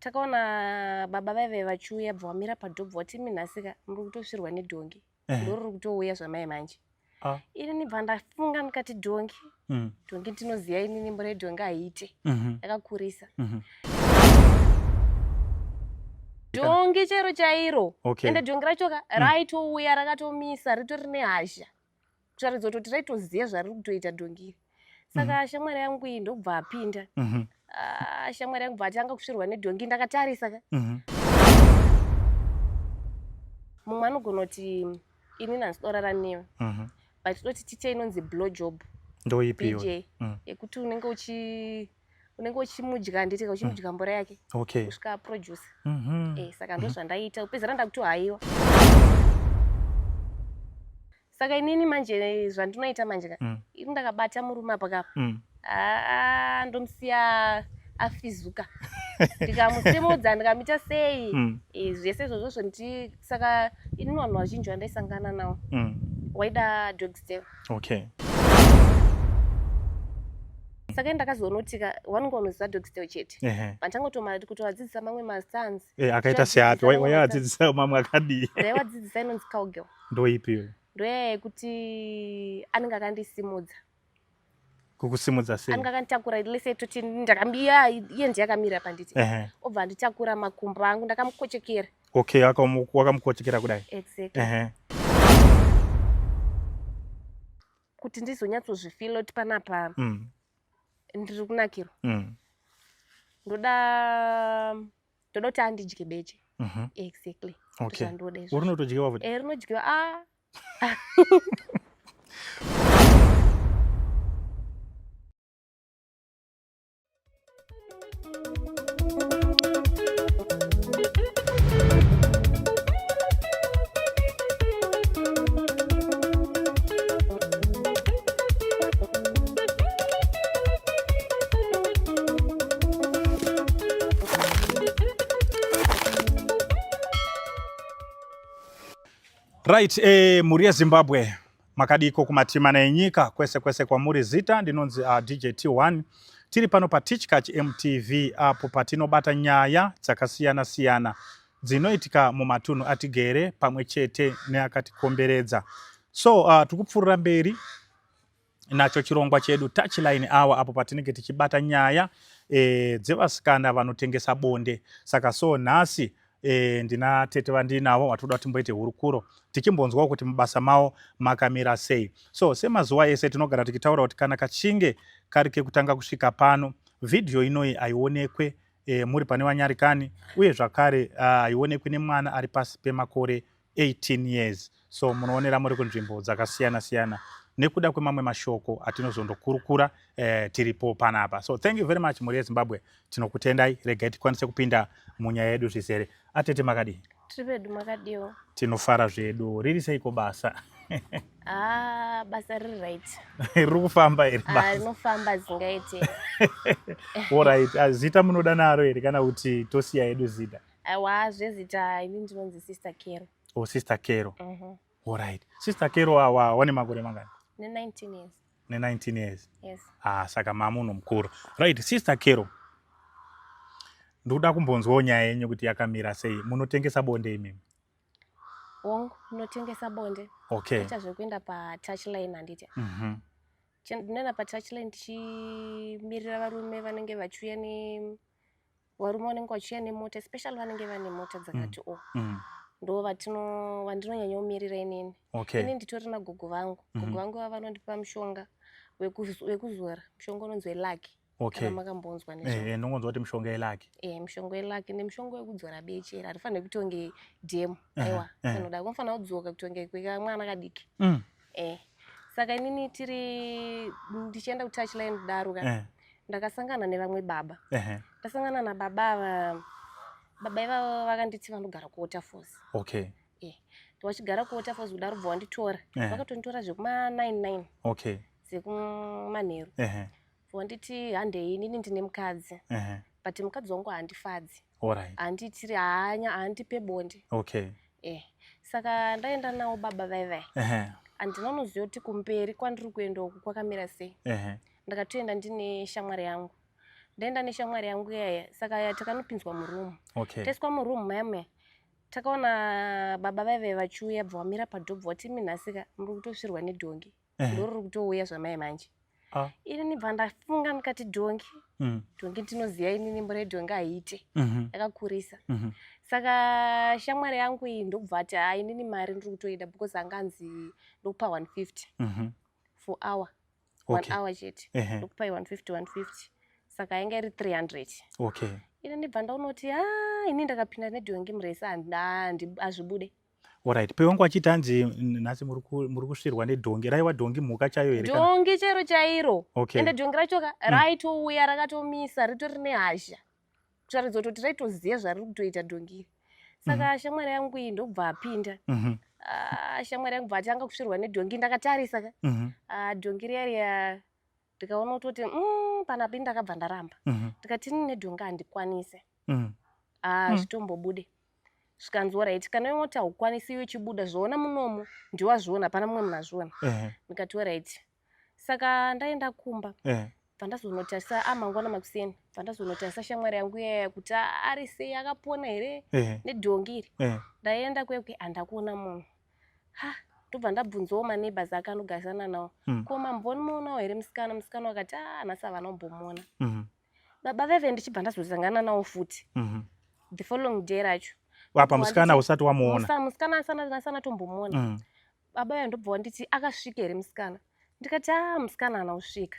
Takaona baba vaive vachiuya bva vamira padhoo bva vati imi nhasika muri kutosvirwa nedhongi. Eh. Ndoriri kutouya zvamai manje. Ah. Inini bva ndafunga ndikati dhongi. Dhongi ndinoziva inini mbora yedhongi haiite. Yakakurisa. Dhongi chero chairo. Okay. Ende dhongi racho ka raitouya rakatomisa ritori nehasha. Kutaridza kutoti raitoziva zvariri kutoita dhongi iri. Saka shamwari yangu iyi ndokubva apinda. Ah, shamwari yangu bva atanga kusvirwa nedhongi ndakatarisa ka. Mumwe anogona kuti inini handisi kuda newe. But toti tiite inonzi blow job. Ndoipi iyoyo? BJ. Yekuti unenge uchi unenge uchimudya handiti ka uchimudya mbora yake Okay. kusvika aproduce. Eh, saka ndozvandaiita kupedzera ndakutohaiwa. Saka inini manje zvandinoita manje ka ini ndakabata murume apa kapa. Ah, ndomusiya afizuka. Ndikamusimudza ndikamuita sei. Eh, zvese izvozvo ndi saka inini vanhu vazhinji vandaisangana navo waida dog style. Okay. Saka ini ndakazoona kuti ka vanonge vanoziva dog style chete. Ehe. Vandangotoma kutovadzidzisa mamwe mastanzi. Eh, akaita seapi? Ndichivadzidzisa mamwe Waivadzidzisa mamwe akadii? Ndaivadzidzisa inonzi cowgirl. Ndoipi iyoyo? Ndoyaya yekuti anenge akandisimudza. Kukusimudza sei? Anenge akanditakura lese toti ndakambiya iye ndiye akamira panditi. Ehe. Obva anditakura makumbo angu ndakamukochekera. Okay, wakamukochekera kudai. Exactly. Ehe. Kuti ndizonyatsozvifila kuti panapa ndiri kunakirwa. Ndoda kuti andidye beche. Exactly. Okay. Zvandoda izvozvo. Rinotodyiwa futi? Eh, rinodyiwa. Ah. Right, mhuri yeZimbabwe makadiko kumatimana enyika kwese kwese kwamuri. Zita ndinonzi DJ T1. Tiri pano paTichkach MTV apo patinobata nyaya dzakasiyana siyana dzinoitika mumatunhu atigere pamwe chete neakatikomberedza. So tikupfuurira mberi nacho chirongwa chedu Touchline Hour apo patinenge tichibata nyaya dzevasikana vanotengesa bonde. Saka so nhasi ndina tete vandinavo vatinoda kuti timboite hurukuro tichimbonzwawo kuti mubasa mavo makamira sei. So semazuva ese tinogara tichitaura kuti kana kachinge kari kekutanga kusvika pano, vhidhiyo inoyi haionekwe muri pane vanyarikani uye zvakare haionekwi nemwana ari pasi pemakore 18 years. So munoonera muri kunzvimbo dzakasiyana siyana nekuda kwemamwe mashoko atinozondokurukura tiripo panapa. So thank you very much mhuri yeZimbabwe, tinokutendai. Regai tikwanise kupinda munyaya yedu zvizere. Atete makadii? Tiri pedu, makadiwo? Tinofara zvedu. Riri seiko basa? Ah, basa riri right. Riri kufamba here Ah, basa? rinofamba zingaite. Alright, zita munoda naro here kana kuti tosiya yedu zita? Aiwa, zvezita ini ndinonzi Sister Kero. Oh, Sister Kero. Alright. Sister Kero awa wane makore mangani? Ne 19 years. Ne 19 years. Yes. Ah, saka mamunhu mukuru. Right, Sister Kero. Ndikuda kumbonzwawo nyaya yenyu kuti yakamira sei. Munotengesa bonde imimi? Wongu, ndinotengesa bonde. Okay. Kuita zvekuenda pa touchline handiti. Ndinoenda pa touchline tichimirira varume vanenge vachiuya ne varume vanenge vachiuya nemota, especially vanenge vane mota dzakati o. Ndo vandinonyanyomirira inini. Okay. Ini nditori nagogo vangu. Gogo vangu vava vanondipa mushonga wekuzora, mushonga unonzi welucky. Okay. Kana makambonzwa nezvazvo. Ndinongonzwa kuti mishonga yelucky. Mishonga yelucky nemishonga yekudzora beche iri harifaniri kutonge dam. Aiwa, kanoda kunofanira kudzoka kutonge kwekamwana kadiki. Saka inini tiri ndichienda kutouchline kudaro ka. Ndakasangana nevamwe baba. Ndasangana nababa ava. Baba ivavo vakanditi vanogara kuWaterfalls. Okay. Vachigara kuWaterfalls kudaro bva vanditora. Vakatonditora zvekuma 99. Okay. Dzekumanheru. Vanditi handei inini ndine mukadzi. But mukadzi wangu handifadzi. Alright. Handiitiri hanya, handipe bonde. Okay. Saka ndaenda navo baba vai vai. Handina unoziva kuti kumberi kwandiri kuenda uku kwakamira sei. Ndakatoenda ndine shamwari yangu. Ndaenda neshamwari yangu iyaya, saka takanopinzwa muroom. Okay. Taiswa muroom maya muya, takaona baba vaive vachiuya, bva vamira padhoo, bva vati, "Imi nhasika muri kutosvirwa nedhongi, ndoro riri kutouya zvamai manje." Inini bva ndafunga ndikati, dhongi, dhongi ndinoziva inini, mboro yedhongi haiite, yakakurisa. Saka shamwari yangu iyi ndokubva ati, "Ha, inini mari ndiri kutoida," because anganzi ndokupa 150 for hour, one hour chete. Ndokupai 150, 150, saka yainge iri 300. Ini ndibva ndaonoti, ha, ini ndakapinda nedhongi muresi, hazvibude. Alright, pewangu achiti hanzi nhasi muri kusvirwa nedhongi, raiwa dhongi mhuka chaiyo here Dhongi chairo chairo. Ende dhongi rachoka raitouya rakatomisa, ritori nehasha, kutaridza kutoti raitoziva zvariri kutoita dhongi iri. Saka shamwari yangu iyi ndokubva apinda. Ah, shamwari yangu bva atanga kusvirwa nedhongi, ndakatarisa ka. Ah, dhongi riya riya ndikaona kutoti panapa ini ndakabva ndaramba. Ndikati, "Ini nedhongi handikwanise." Ah, zvitombobude. Zvikanzi, "Alright, kana iwe woti haukwanisi, iwe chibuda, zvoona munomu ndiwazviona, hapana mumwe munhu azviona." Ndikati, "Alright." Saka ndaenda kumba, bva ndazonotarisa amangwana makuseni, bva ndazonotarisa shamwari yangu iyaya kuti ari sei, akapona here nedhongi iri. Ndaenda kwekwe, handakuona munhu. Ha, ndobva ndabvunzawo maneighbors ake anogarisana nawo, "Ko mambomuonawo here musikana?" Musikana wakati, "A, nhasi havana kumbomuona." Baba veve ndichibva ndazosangana nawo futi the following day racho. Apa musikana usati wamuona? Musikana asana tombomuona. Baba vayo ndobva wanditi, "Akasvika here musikana?" Ndikati, "A, musikana haana kusvika."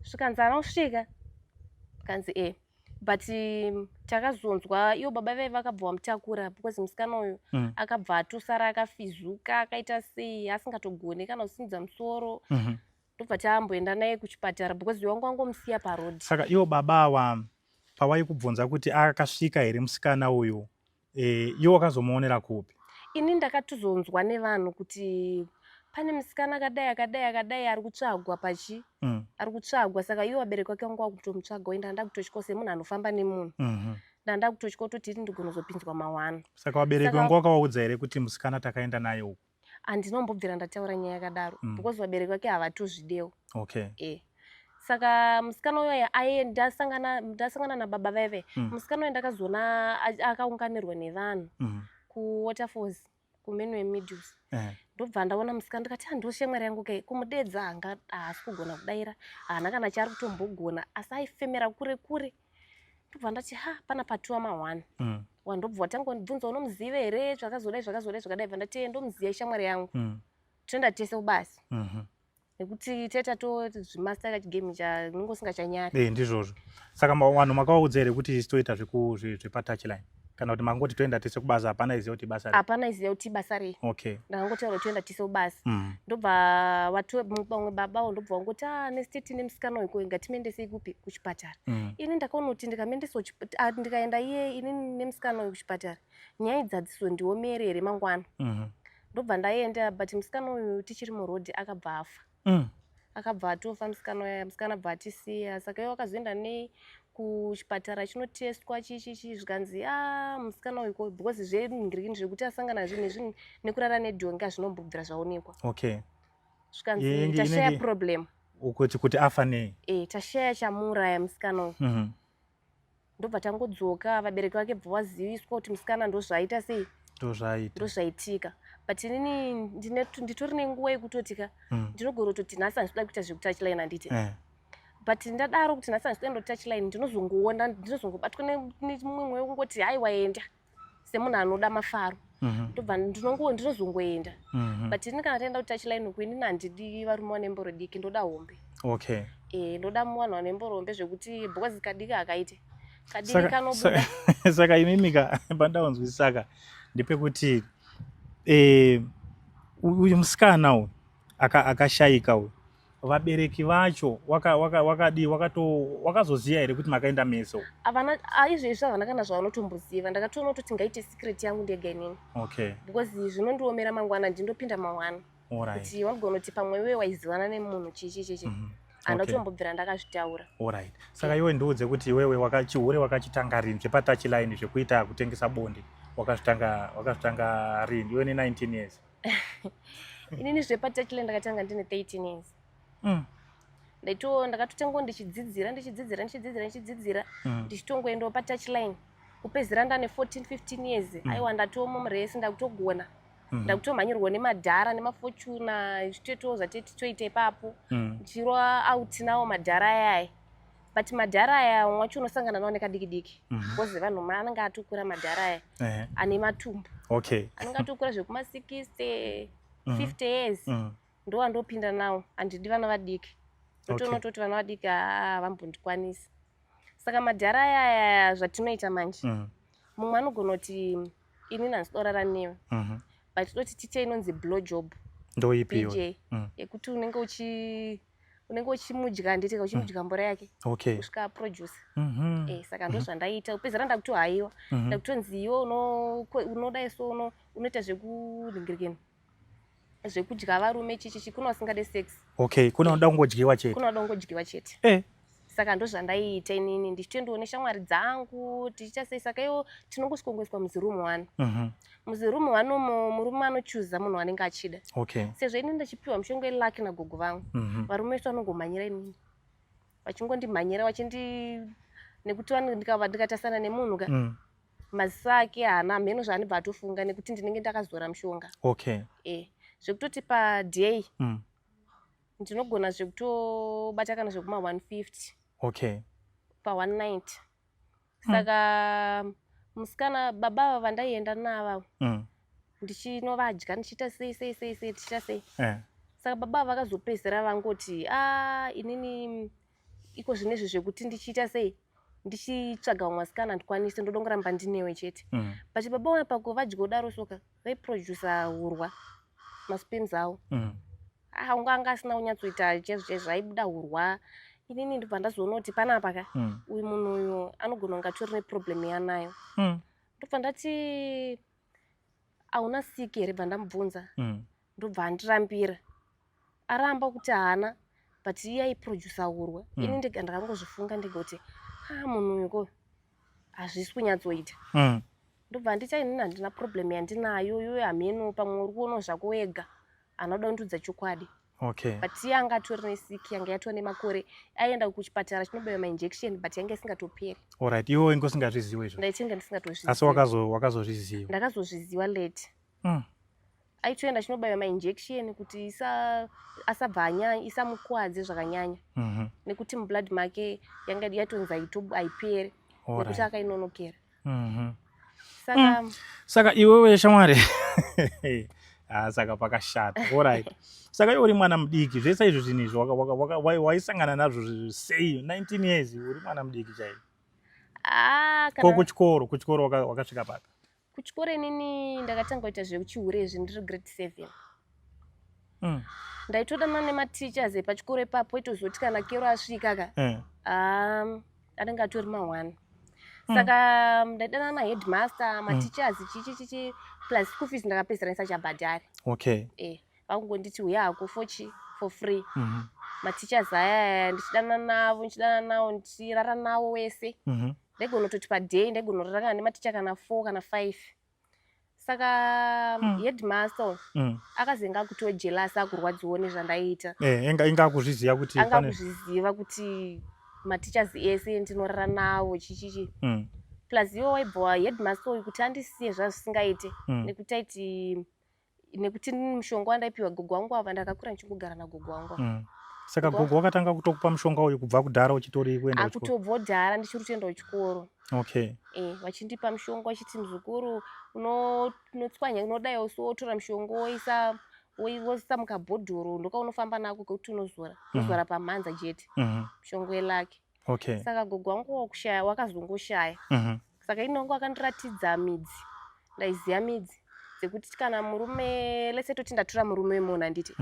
Svikanzi, "Haana kusvika?" Kanzi, "E, but takazonzwa ivo baba vai vakabva vamutakura because musikana uyu akabva atosara akafizuka, akaita sei, asingatogoni kana kusimudza musoro. Ndobva taamboenda naye kuchipatara because wangu wangomusiya parodhi." Saka ivo baba ava pawaikubvunza kuti akasvika here musikana uyu, iwo wakazomuonera kupi? Ini ndakatozonzwa nevanhu kuti pane musikana akadai, akadai, akadai, ari kutsvagwa pachi ari kutsvagwa. Saka iwo vabereki vake vangu vakutomutsvaga, uye ndanda kutotyawo semunhu anofamba nemunhu. Ndanda kutotya kutoti ini ndigonozopinzwa mahwana. Saka vabereki vangu wakavaudza here kuti musikana takaenda naye uku? Handinombobvira ndataura nyaya yakadaro because vabereki vake havatozvidewo. E, saka musikana uyoyo aye ndasangana nababa vaive musikana uyo, ndakazoona akaunganirwa nevanhu kuWaterfalls, kuManue Meadows. Ndobva ndaona musikana, ndikati, "Ndo shamwari yangu ke." Kumudedza anga haasi kugona kudaira, haana kana chaari kutombogona, asi aifemera kure kure. Ndobva ndati, "Ha, pana patuwa ma1." Wandobva watanga kundibvunza, "Unomuziva here? Zvakazodai, zvakazodai, zvakadai." Bva ndati, "Eh, ndomuziva, shamwari yangu." Toenda tese kubasa nekuti teta tozvimasta kachigame chanenge usingachanyari. Eh, ndizvozvo. Saka vanhu makavaudza here kuti toita zvepatouchline, kana kuti mangoti toenda tese kubasa, hapana iziva kuti basa rei? Hapana iziva kuti basa rei. Ndakangotaura kuti toenda tese kubasa. Ndobva vamwe babawo ndobva vangoti, "A, nestate tine musikana uyu, ko ngatimuendesei kupi? Kuchipatara." Ini ndakaona kuti ndikamuendesa ndikaenda iye inini nemusikana uyu kuchipatara, nyaya idzi hadzizondiomere here mangwana? Ndobva ndaenda, but musikana uyu tichiri murodhi akabva afa. Akabva atofa musikana uya, musikana abva atisiya. Saka iye wakazoenda nei kuchipatara, chinotestwa chichichi, zvikanzi, "A, musikana uyu ko," because zvenhingirikini zvekuti asangana zvinhu nezvinhu nekurara nedhongi hazvinombobvira zvaonekwa. Zvikanzi, "Tashaya problem." Kuti afa nei? E, tashaya chamuuraya musikana uyu. Ndobva tangodzoka, vabereki vake bva vaziviswa kuti musikana ndozvaita sei. Ndozvaita. Ndozvaitika. But inini nditori nenguva yekutotika ndinogona kutoti nhasi handisi kuda kuita zvekutouchline, handiti? But ndadaro kuti nhasi handisi kuenda kutouchline, ndinozongoona ndinozongobatwa nemumwe mweya wekungoti, "Haiwa, enda," semunhu anoda mafaro. Ndobva ndinozongoenda. But ini kana taenda kutouchline uku, inini handidi varume vane mboro diki, ndoda hombe. E, ndoda vanhu vane mboro hombe zvekuti, because kadiki hakaite, kadiki kanobuda. Saka imimika pandaunzwisaka ndepekuti uyu musikana uyu akashayika uyu, vabereki vacho wakadii, wakazoziva here kuti makaenda meso? Havana, ah, izvezvi havana kana zvavanotomboziva. Ndakatoona kutoti ngaite secret yangu ndega inini because zvinondiomera mangwana, ndindopinda mangwana kuti vanogona kuti pamwe iwe waizivana nemunhu chichi chichi. Handina kutombobvira ndakazvitaura. Alright, saka iwe ndiudze kuti iwewe wakachihure wakachitanga rini, zvepatouchline, zvekuita kutengesa bonde, wakazvitanga rini iwe ne19 years? Inini zvepatouchline ndakatanga ndine 13 years. Ndaito ndakatotangawo ndichidzidzira ndichidzidzira ndichidzidzira ndichidzidzira ndichitongoendawo patouch line kupedzisira ndane 14 15 years. Aiwa, ndatomo muresi, ndakutogona, ndakutomhanyirwa nemadhara nemafortuna, zvitoitawo zvatitoita ipapo, ndichirwa out nawo madhara ayaya. But madhara aya, umwe wacho unosangana nawo nekadiki diki because vanhu anenge atokura, madhara aya ane matumbu, anenge atokura zvekuma 60, 50 years. Ndo andopinda nawo, handidi vana vadiki. Ndotoona kutoti vana vadiki haa, vambondikwanisi. Saka madhara ayaya, zvatinoita manje, mumwe anogona kuti, "Inini handisi dorara newe, but todoti tiite inonzi blow job." Ndoipiwe? BJ, yekuti unenge uchimudya, handiti, uchimudya mbora yake kusvika aproduce. Saka ndo zvandaiita kupedzera ndakutohaiwa, ndakutonzi, "Iwe unodai so, unoita zvekunhingirikeni, zvekudya varume, chichichi." Kuna usingade sex. Okay, kuna unoda kungodyiwa chete. Kuna unoda kungodyiwa chete. Saka ndo zvandaiita inini, ndichitoendawo neshamwari dzangu, tichiita sei. Saka iwo tinongosvikongoiswa muzirumu one. Muzirumu one umo murume anochuza munhu wanenge achida. Sezvo inini ndichipiwa mushonga yelucky nagogo vangu, varume vese vanongomhanyira inini, vachingondimhanyira vachindi, nekuti ndikatasana nemunhu ka, maziso ake haana mheno zvaanobva atofunga, nekuti ndinenge ndakazora mushonga. Zvekutoti paday ndinogona zvekutobata kana zvekuma 150 pa 190. Saka musikana, baba ava vandaienda nava, ndichinovadya, ndichiita sei sei sei sei, tichiita sei. Saka baba ava vakazopedzisira vangoti, "A, inini iko zvinezvi zvekuti ndichiita sei, ndichitsvaga vamwe vasikana, handikwanisi, ndoda kungoramba ndinewe chete." But baba vaya pakuvadya kudaro soka, vaiprodusa urwa, masperms avo. Ah, unga anga asina kunyatsoita chaizvo chaizvo, aibuda urwa. Inini ndobva ndazoona kuti panapa ka, uyu munhu uyu anogona kunge atori neproblem yanayo. Ndobva ndati, "Hauna siki here?" Bva ndamubvunza. Ndobva andirambira, aramba kuti haana, but iye aiprodusa urwa. Ini ndega ndakangozvifunga ndega kuti, "A, munhu uyu ko hazvisi kunyatsoita." Ndobva nditi, "Inini handina problem yandinayo, iwe hameno pamwe uri kuonawo zvako wega." Anoda kundiudza chokwadi. But iye anga atori nesiki yanga yatova nemakore, aienda kuchipatara chinobayiwa mainjection, but yanga isingatoperi. Alright, iwe wainge usingazvizivi izvo? Ndaitenga ndisingatozvizivi. Asi wakazozviziva? Ndakazozviziva late. Aitoenda chinobayiwa mainjection kuti asabva anyanya, isamukwadze zvakanyanya, nekuti mublood make yanga yatonzi haiperi nekuti akainonokera. Saka Saka iwewe shamwari, ah, saka pakashata. Alright, saka iwe uri mwana mudiki, zvese izvo zvinhu izvo waisangana nazvo sei? 19 years, uri mwana mudiki chaizvo. Ah, Ko kana kuchikoro wakasvika papi? Kuchikoro inini ndakatanga kuita zvekuchihure izvi ndiri grade 7. Ndaitodana nemateachers epachikoro ipapo, itozoti kana kero asvika ka, anenge atori ma1. Saka ndaidanana naheadmaster, mateachers, chichi chichi, plus school fees ndakapedzisira ndisachabhadhari. Vakungonditi, "Uya hako for free." Mateachers aya ndichidanana navo, ndichidanana navo, ndichirara navo wese. Ndaigona kutoti paday ndaigona kurara kana nematicha kana 4 kana 5. Saka headmaster akazenge akutojealous, akurwadziwa nezvandaiita. Inga akuzviziva kuti anga kuzviziva kuti mateachers ese ndinorara navo, chichichi. Plus iwo waibva headmaster uyu kuti andisiye zvazvisingaite, nekuti aiti nekuti mushonga wandaipiwa gogo wangu ava, ndakakura ndichingogara nagogo wangu ava. Saka gogo wakatanga kutokupa mushonga uyu kubva kudhara uchitori kuenda kuchikoro? Akutobva dhara ndichiri kutoenda kuchikoro. Vachindipa mushonga vachiti, "Muzukuru, unotswanya, unodaiwo so, wotora mushonga woisa woisa mukabhodhoro, ndokaunofamba nako kekuti unozora, unozora pamhanza chete, mushonga welucky." Saka gogo wangu wakushaya, wakazongoshaya. Saka ini wangu akandiratidza midzi, ndaiziya midzi dzekuti kana murume lese, toti ndatora murume wemunhu, handiti?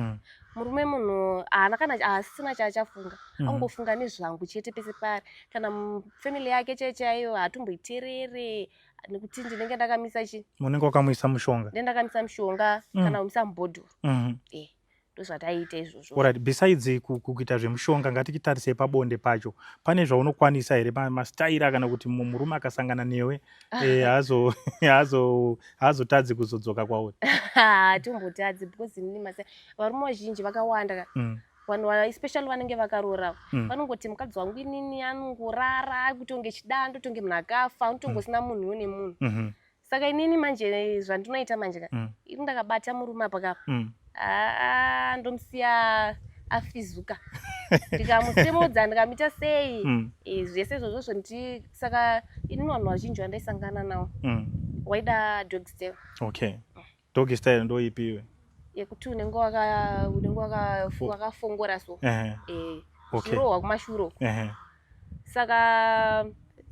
Murume munhu haana kana haasina chaachafunga, angofunga nezvangu chete pese pari. Kana family yake chaiyo chaiyo haatomboiterere, nekuti ndinenge ndakamisa chi Unenge wakamuisa mushonga. Ndinenge ndakamisa mushonga kana kumisa mubhodhoro. Ndozvataiita izvozvo. Alright, besides kuita zvemushonga, ngatichitarisei pabonde pacho. Pane zvaunokwanisa here, mastaira, kana kuti murume akasangana newe haazotadzi kuzodzoka kwauri? Hatombotadzi, because inini masa varume vazhinji vakawanda ka. Vanhu especially vanenge vakaroora vanongoti mukadzi wangu inini anongorara kutonge chidando, tonge munhu akafa, unotongosina munhu iwo nemunhu. Saka inini manje zvandinoita manje ka, ini ndakabata murume apa kapa, aa, ndomusiya afizuka, ndikamusimudza, ndikamuita sei. Zvese izvozvozvo ndi saka inini vanhu vazhinji vandaisangana navo waida dog style. Okay, dog style ndoipiwe? Yekuti unenge wakafongora so. Zvirohwa kumashure uko. Saka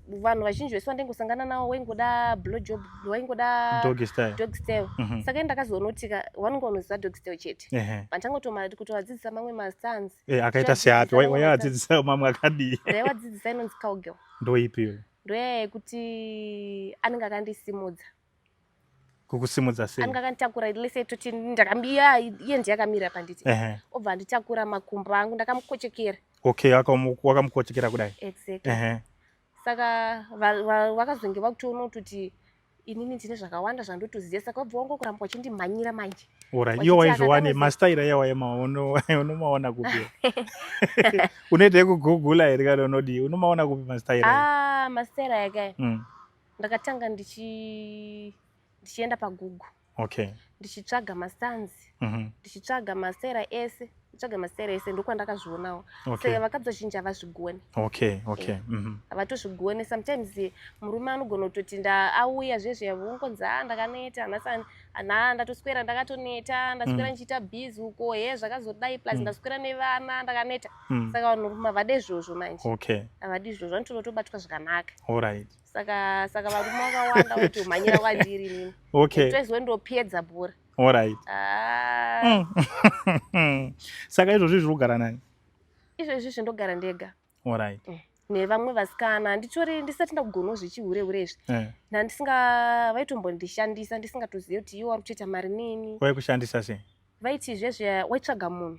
vanhu vazhinji vese vandaingosangana navo waingoda blow job, waingoda dog style. Dog style. Saka ini ndakazonotika vanonge vanoziva dog style chete. Vandangotoma kutovadzidzisa mamwe mastanzi. Akaita seapi? Waivadzidzisa mamwe akadii? Ndaivadzidzisa inonzi cowgirl. Ndoipiwe? Ndoyaya yekuti anenge akandisimudza. Kukusimudza sei? Anenge akanditakura, lese toti ndakambiya, iye ndiye akamira panditi, obva anditakura makumbo angu ndakamukochekera. Okay, wakamukochekera kudai. Exactly. Saka vakazonge vakutoona kutoti inini ndine zvakawanda zvandotoziva, saka vabva wangokuramba vachindimhanyira manje. Alright, iyo waizviwane mastaira iyawa unomaona kupi? Unoita yekugugula here kana unodii? Unomaona kupi mastaira? Ah, mastaira yakaya, ndakatanga ndichienda paGoogle, ndichitsvaga mastanzi, ndichitsvaga mastaira ese, nditsvaga mastaira ese, ndokwandakazvionawo. Saka vakadzi vazhinji havazvigoni. Havatozvigoni. Sometimes murume anogona kutoti nda auya zvezve vongonzi, a, ndakaneta nhasi, na ndatoswera ndakatoneta, ndaswera ndichiita busy uko, he, zvakazodai, plus ndaswera nevana, ndakaneta. Saka vanhurume havadi izvozvo manje. Havadi izvozvo, vanotoda kutobatwa zvakanaka. Saka varume vakawanda votomhanyira kwandiri inini. Toizwe ndopedza bhora. Ah. Saka izvozvi zviri kugara nani? Izvezvi zvindogara ndega. Alright. Nevamwe vasikana handitori, ndisati ndakugonawo zvechihure hure izvi. Ndandisinga vaitombondishandisa ndisingatozivi kuti iwo vari kutoita mari nini. Waikushandisa sei? Vaiti zvezve waitsvaga munhu,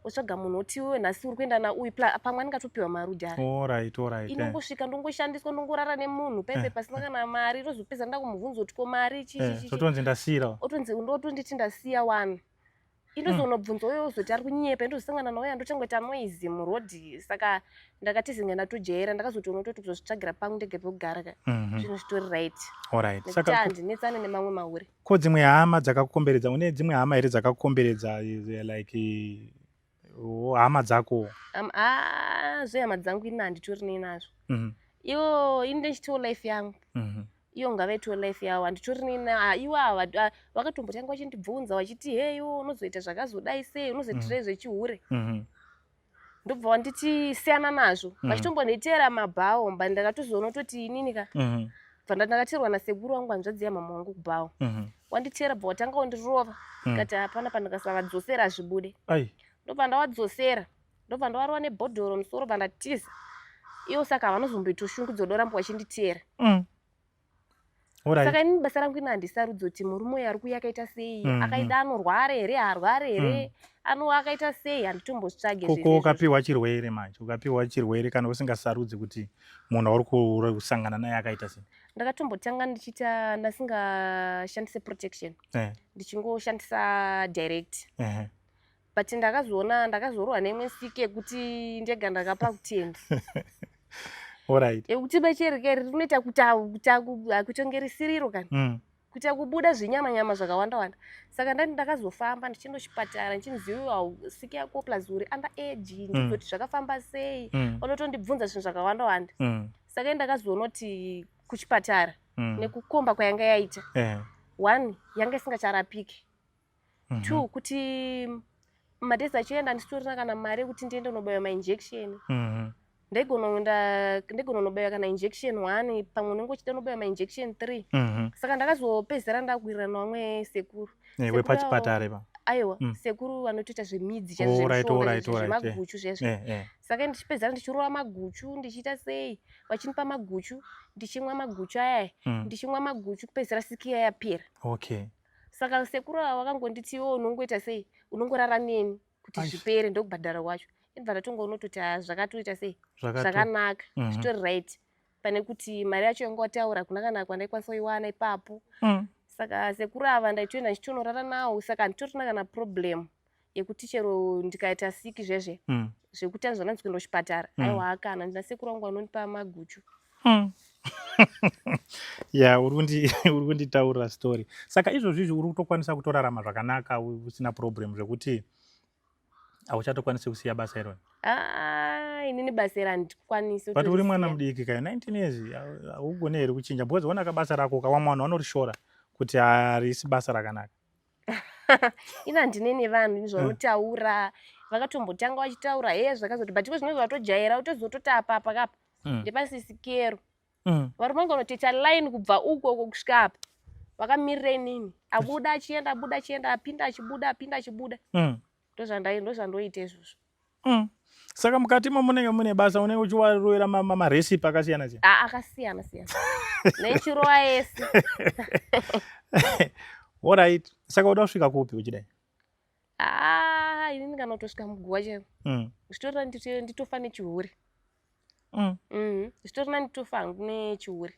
wotsvaga munhu woti iwe nhasi uri kuenda nauyu, pamwe anenge atopiwa mari udhara. Alright alright eh. Inongosvika ndongoshandiswa, ndongorara nemunhu paipe pasina kana mari, rozopedza ndakumubvunza kuti ko mari chi chi chi? Totonzi ndasiyira. Otonzi ndotonditi ndasiya wani, indozonobvunza uyo uzoti ari kunyepa, indozosangana nauyo andochangoita noise murodhi. Saka ndakati zinge ndatojaira, ndakazotoona kutoti kuzozvitsvagira pangu ndege pekugara ka, zvinhu zvitori right. Nekuti Saka handinetsane nemamwe mahure. Ko dzimwe hama dzakakukomberedza, une dzimwe hama here dzakakukomberedza, like hama dzako? Ah, zvehama dzangu ini handitori nenazvo. Iwo ini ndichitiwo life yangu, iyo ngavaitiwo life yavo, handitori nena. Iwo ava vakatombotanga vachindibvunza vachiti, "Hey, iwo unozoita zvakazodai sei? Unozoitirei zvechihure?" Ndobva wanditi siyana nazvo. Vachitombonditera mabhawo, mba ndakatozoona kutoti inini ka, bva ndakaterwa nasekuru wangu, hanzvadzi yamama wangu, kubhawa. Wanditera, bva watanga wandirova. Ndikati hapana pandikasavadzosera hazvibude. Ai. Ndobva ndavadzosera, ndobva ndavarova nebhodhoro musoro, bva ndatiza iwo. Saka havanozomboita shungu dzodoramba vachinditera. Saka inini basa rangu ini handisarudzi kuti murume uyu ari kuuya akaita sei, akaida anorwara here, haarware here, ano akaita sei, handitombozvitsvage Koko zvese izvozvo. Ukapiwa chirwere manje, ukapiwa chirwere kana usingasarudzi kuti munhu auri kusangana naye akaita sei? Ndakatombotanga ndichiita ndasingashandise protection, ndichingoshandisa direct, but ndakazoona ndakazorohwa neimwe siki yekuti ndega ndakapa kutendi. Yekuti becherikeri rinoita kutonge risiriro kana kuita kubuda zvinyama nyama zvakawanda wanda. Saka ndani ndakazofamba ndichienda kuchipatara ndichinzi, "Iwe siki yako, plus uri under age." Ndizoti zvakafamba sei? Vanotondibvunza zvinhu zvakawanda wanda. Saka ndakazoona kuti kuchipatara nekukomba kwayanga yaita, one, yanga isingacharapiki. Two, kuti madhezi achienda handisitorina kana mari yekuti ndiende kunobayiwa mainjection. Ndaigona kunobayiwa kana injection one, pamwe unenge uchida kunobayiwa mainjection three. Saka ndakazopedzisira ndakuwirirana navamwe sekuru. Eh, wepachipatara ipa? Aiwa. Sekuru vanotoita zvemidzi, zvemaguchu zvezvo. Saka ndichipedzisira ndichirova maguchu, ndichiita sei, vachinipa maguchu, ndichimwa maguchu ayaya. Ndichimwa maguchu, kupedzisira siki iya yapera. Saka sekuru ava vakangonditi, "Iwe unongoita sei, unongorara neni kuti zvipere, ndokubhadhara kwacho." Indibva ndatongoona kutoti ha, zvakatoita sei, zvakanaka, zvitori right, pane kuti mari yacho yanga wataura kuna kana kwandaikwanisa kuiwana ipapo. Saka sekuru ava ndaitoenda ndichitonorara nawo, saka handitorina kana problem. Yekuti chero ndikaita siki zvezve zvekuti anzi vananzi kuenda kuchipatara, aiwa kana ndina sekuru vangu vanondipa maguchu. Ya, uri kunditaurira story. Saka izvozvo izvi uri kutokwanisa kutorarama zvakanaka usina problem, zvekuti hauchatokwanisi kusiya basa irori? Ah, inini basa iri handikwanisi. But uri mwana mudiki kai, 19 years, haugoni here kuchinja? Because onaka basa rako, kawamwe vanhu vanorishora kuti harisi basa rakanaka. Ini handine nevanhu zvavanotaura. Vakatombotanga vachitaura he zvakazoti, but iko zvinenge zvatojaira, utozototi apa apa kapa ndepasisikero. Varume vangu vanotoita line kubva uko uko kusvika apa, vakamirira inini. Abuda achienda, abuda achienda, apinda achibuda, apinda achibuda. Ndozvandoita izvozvo. Saka mukati mo munenge mune basa, unenge uchiwarovera marecipe akasiyana siyana? Ah, akasiyana siyana, nechirova ese. Alright, saka uda kusvika kupi uchidai? Ah, inini kana kutosvika muguva chaivo, zvitorina nditofa nechihure. Zvitorina nditofa hangu nechihure.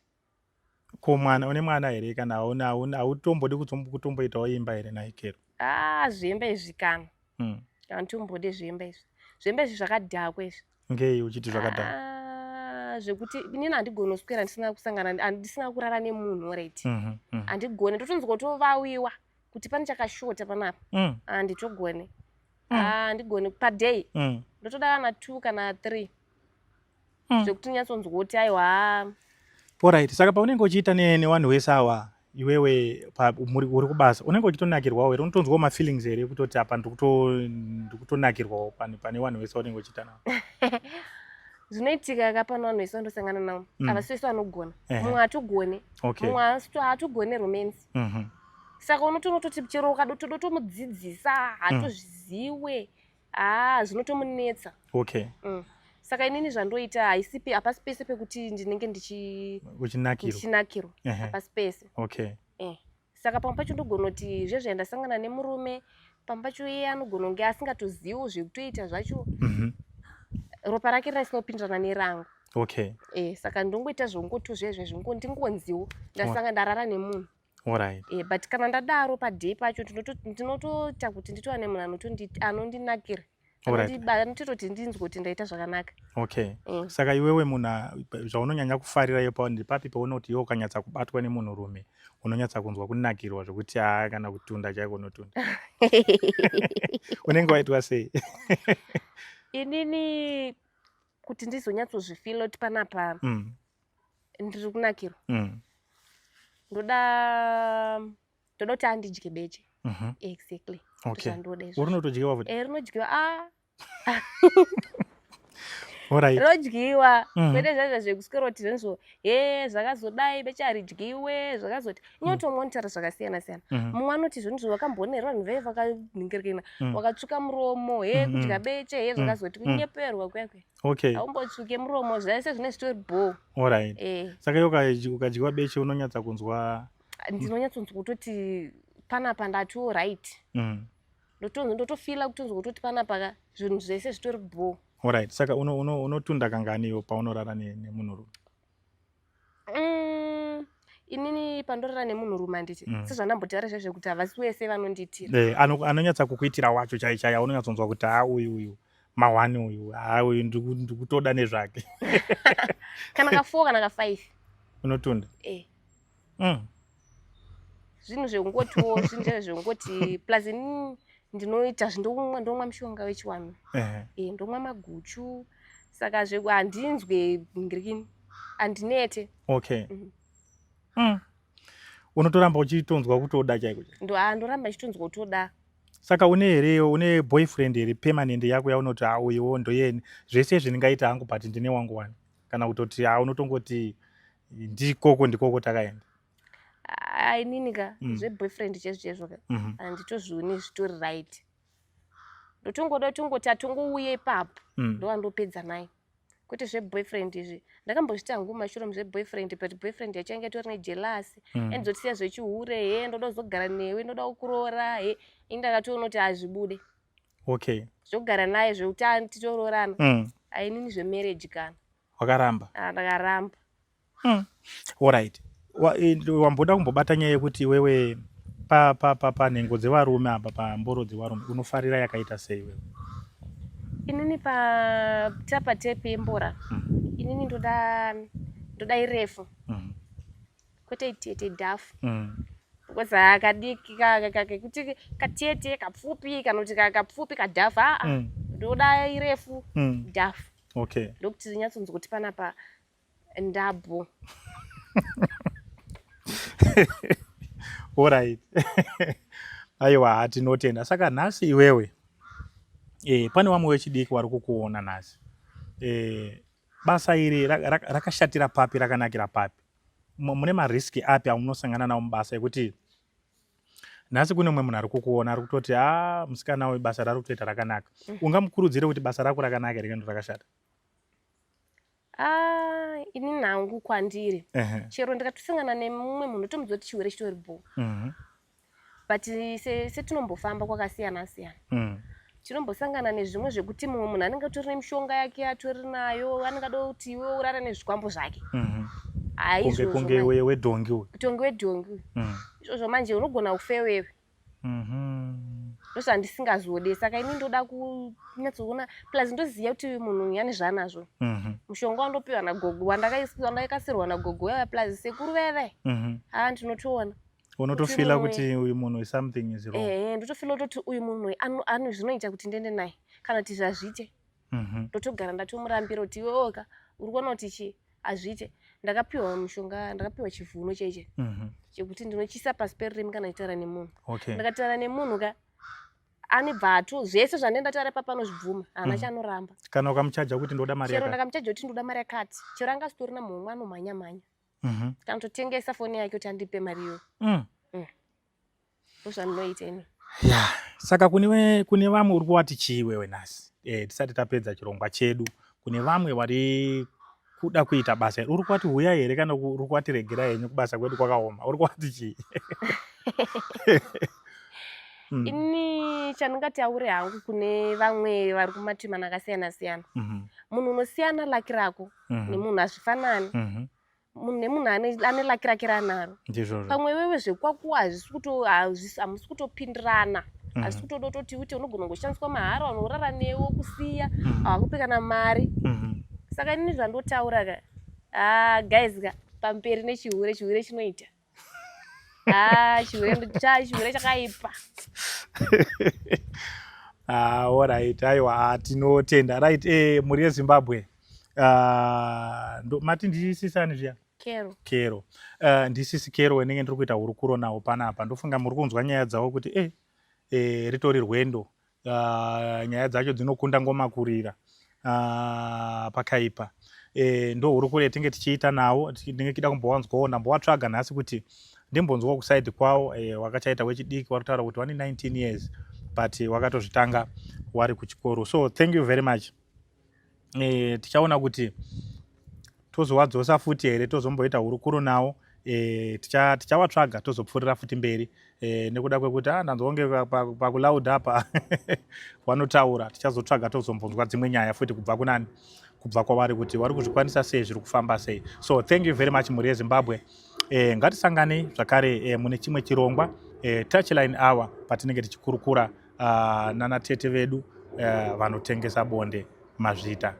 Ko mwana, une mwana here? Kana hautombodi kutomboitawo imba here naikero? Ah, zvemba izvi kana handitombode zvemba izvi. Zvemba izvi zvakadhakwa izvi. Ngei uchiti zvakadhakwa? Ah, zvekuti inini handigoni kuswera ndisina kusangana, ndisina kurara nemunhu, right? Handigoni, ndotonzwa kutovawiwa kuti pane chakashota panapa. Handitogoni. Handigoni paday. Ndotoda kana two kana three zvekuti nyatsonzwa kuti aiwa. Alright, saka paunenge uchiita nevanhu wese awa, iwewe uri kubasa, unenge uchitonakirwawo here? Unotonzwawo mafeelings here kutoti apa ndikutonakirwawo pane vanhu vese unenge uchiita navo? Zvinoitika ka, pano vanhu vese vandosangana navo havasi vese vanogona. Mumwe hatogone, mumwe haatogone romance. Saka unotonototi chero ukadotomudzidzisa, hatozviziwe, haa, zvinotomunetsa. Saka inini zvandoita, haisipi, hapasi pese pekuti ndinenge Uchinakirwa. Ndichinakirwa. Hapasi pese. Saka pamwe pacho ndogona kuti zvezve ndasangana nemurume, pamwe pacho iye anogona kunge asingatoziviwo zvekutoita zvacho. Ropa rake risina kupindirana nerangu. Saka ndongoita zvongoto zvezve ndingonziwo ndasanga ndarara nemunhu. But kana ndadaro, paday pacho ndinotoita kuti nditova nemunhu anondinakira, anotototi ndinzwe kuti ndaita zvakanaka. Okay. Saka iwewe munhu zvaunonyanya kufarira ipo ndipapi, paunoti iwe ukanyatsa kubatwa nemunhurume unonyatsa kunzwa kunakirwa zvekuti haa, kana kutunda chaiko unotunda? Unenge waitwa sei? Inini kuti ndizonyatsozvifeela kuti panapa ndiri kunakirwa, ndoda kuti andidye beche. Exactly. Zvandoda izvozvo. Rinotodyiwa futi? Eh, rinodyiwa, ah. Rinodyiwa. Kwete zvaizvo zvekuswera kuti zvenizvo he zvakazodai, beche haridyiwe, zvakazoti inotomonitara zvakasiyana siyana. Mumwe anoti zvonizvo vakamboonera vanhu vaive vakaningirikina, wakatsvuka muromo he kudya beche he zvakazoti. Kunyeperwa kuya kuya. Haumbotsvuke muromo, zvese zvine zvitori bho. Alright. Saka iwe ukadyiwa beche unonyatsa kunzwa? Ndinonyatsonzwa kutoti panapa ndatiwo right. Ndotofeela kutonzwa kutoti panapa ka zvinhu zvese zvitori bho. Alright, saka unotunda kangani iwe paunorara nemunhurume? Inini pandorara nemunhurume, handiti, sezvandambotaura zvezve kuti havasi wese vanondiitira. Eh, anonyatsa kukuitira wacho chai chai, aunonyatsonzwa kuti ha, uyu uyu mahwani uyu, ha, uyu ndikutoda nezvake? Kana ka4 kana ka5. Unotunda? Eh. Zvinhu zvekungotiwo, zvinhu zvezvo zvekungoti, plus inini ndinoita zvindomwa, ndomwa mushonga wechiwanhu. Ndomwa maguchu, saka handinzwe ngirikini, handinete. Okay. Unotoramba uchitonzwa kutoda chaiko chaiko? Ndoramba ndichitonzwa kutoda. Saka une here, une boyfriend here permanent yako yaunoti ha, uyuwo ndoyeni, zvese izvi ndingaita hangu, but ndine wangu wani? Kana kutoti ha, unotongoti ndikoko ndikoko takaenda? Ah, inini ka zveboyfriend chaizvo chaizvo ka handitozvioni zvitori right. Ndotongoda tongoti atongouya ipapo, ndowandopedza naye, kwete zveboyfriend izvi. Ndakambozvita hangu mumashure muzveboyfriend, but boyfriend yacho yange itori nejealous. Endizotisiya zvechihure, he ndoda kuzogara newe, ndoda kukuroora, he. Ini ndakatoona kuti hazvibude zvekugara naye, zvekuti titoroorana. Ainini zvemarriage kana. Wakaramba? Ah, ndakaramba. Alright. Wamboda kumbobata nyaya yekuti iwewe Panhengo dzevarume apa, pamboro dzevarume, unofarira yakaita sei iwewe? Inini patapa tepi yembora, inini ndoda irefu, kwete itete, dhafu, because kadiki kekuti katete kapfupi kana kuti kapfupi kadhafu, aa, ndoda irefu, dhafu. Ndokuti rinyatsonzwa kuti panapa ndabho. Alright, aiwa, tinotenda. Saka nhasi iwewe, pane vamwe vechidiki vari kukuona nhasi, basa iri rakashatira papi, rakanakira papi? Mune mariski api amunosangana nawo mubasa, ekuti nhasi kune mumwe munhu ari kukuona ari kutoti, a, musikana uyu basa rari kutoita rakanaka"? Ungamukurudzire kuti basa rako rakanaka here kana rakashata? Ah, ini nhangu kwandiri, chero ndikatosangana nemumwe munhu, tomuudza kuti chihure chitori bho, but setinombofamba kwakasiyana siyana, tinombosangana nezvimwe zvekuti mumwe munhu anenge atori nemishonga yake atori nayo, anenge ada kuti iwe urara nezvikwambo zvake. Kunge wedhongi uyu. Kutonge wedhongi uyu. Izvozvo manje unogona kufe wewe. Ndozvandisingazode. Saka ini ndoda kunyatsoona, plus ndoziva kuti munhu uyu ane zvaanazvo. Mushonga wandopiwa nagogo, wandakasirwa nagogo wewe, plus sekuru veve, haa, ndinotoona. Unotofila kuti uyu munhu, something is wrong. Ehe, ndotofila kutoti uyu munhu ane zvinoita kuti ndiende naye kana kuti zvazviite. Ndotogara ndatomurambira kuti iwewoka uri kuona kuti chi hazviite. Ndakapiwa mushonga, ndakapiwa chivhuno chaiche chekuti ndinochiisa pasi perurimi kana ndichitaura nemunhu. Ndakataura nemunhu ka, anibva ato zvese zvandinenge ndataura ipapo anozvibvuma, haana chanoramba. Kana ukamuchaja kuti ndoda mari Chero yakati. Ndakamuchaja kuti ndoda mari yakati, chero anga asitorina muhomwe, anomhanya mhanya kana kutotengesa foni yake kuti andipe mari iyoyo. Ndozvandinoita ini. Ya, saka kune vamwe uri kuvati chii iwewe nhasi, tisati tapedza chirongwa chedu? Kune vamwe vari kuda kuita basa iri, uri kuvati huya here kana uri kuvati regera henyu, kubasa kwedu kwakaoma? Uri kuvati chii? Ini chandingataure hangu kune vamwe vari kumatimana akasiyana siyana, munhu unosiyana luck rako nemunhu, hazvifanani. Munhu nemunhu ane luck rake raanaro. Ndizvozvo. Pamwe iwewe zvekwako hamusi kutopindirana, hazvisi kutoda kutoti uite, unogona kungoshandiswa mahara, vanorara newe kusiya, havakupi kana mari. Saka inini zvandotaura ka, ah, guys ka, pamberi nechihure. Chihure chinoita, ah, chihure chihure chakaipa. Ah, alright, aiwa, tinotenda. Right, mhuri yeZimbabwe, mati ndisisani zviya? Kero. Kero. Ndisisi Kero wenenge ndiri kuita hurukuro nawo panapa. Ndofunga muri kunzwa nyaya dzavo kuti ritori rwendo. Nyaya dzacho dzinokunda ngoma kurira. Pakaipa. Ndo hurukuro yatinge tichiita nawo. Ndinge kida kumbowanzwawo, ndambowatsvaga nhasi kuti ndimbonzwawo kusaidi kwavo. Wakachaita wechidiki, wari kutaura kuti wane 19 years, but wakatozvitanga wari kuchikoro. So thank you very much. Tichaona kuti tozowadzosa futi here, tozomboita hurukuro nawo. Tichawatsvaga, tozopfuurira futi mberi, nekuda kwekuti, ah, ndanzwa kunge pakulauda apa wanotaura. Tichazotsvaga, tozombonzwa dzimwe nyaya futi kubva kunani, kubva kwavari, kuti vari kuzvikwanisa sei, zviri kufamba sei. So thank you very much, mhuri yeZimbabwe. Ngatisanganei zvakare mune chimwe chirongwa, Touchline Hour, patinenge tichikurukura nana tete vedu vanotengesa bonde. Mazvita.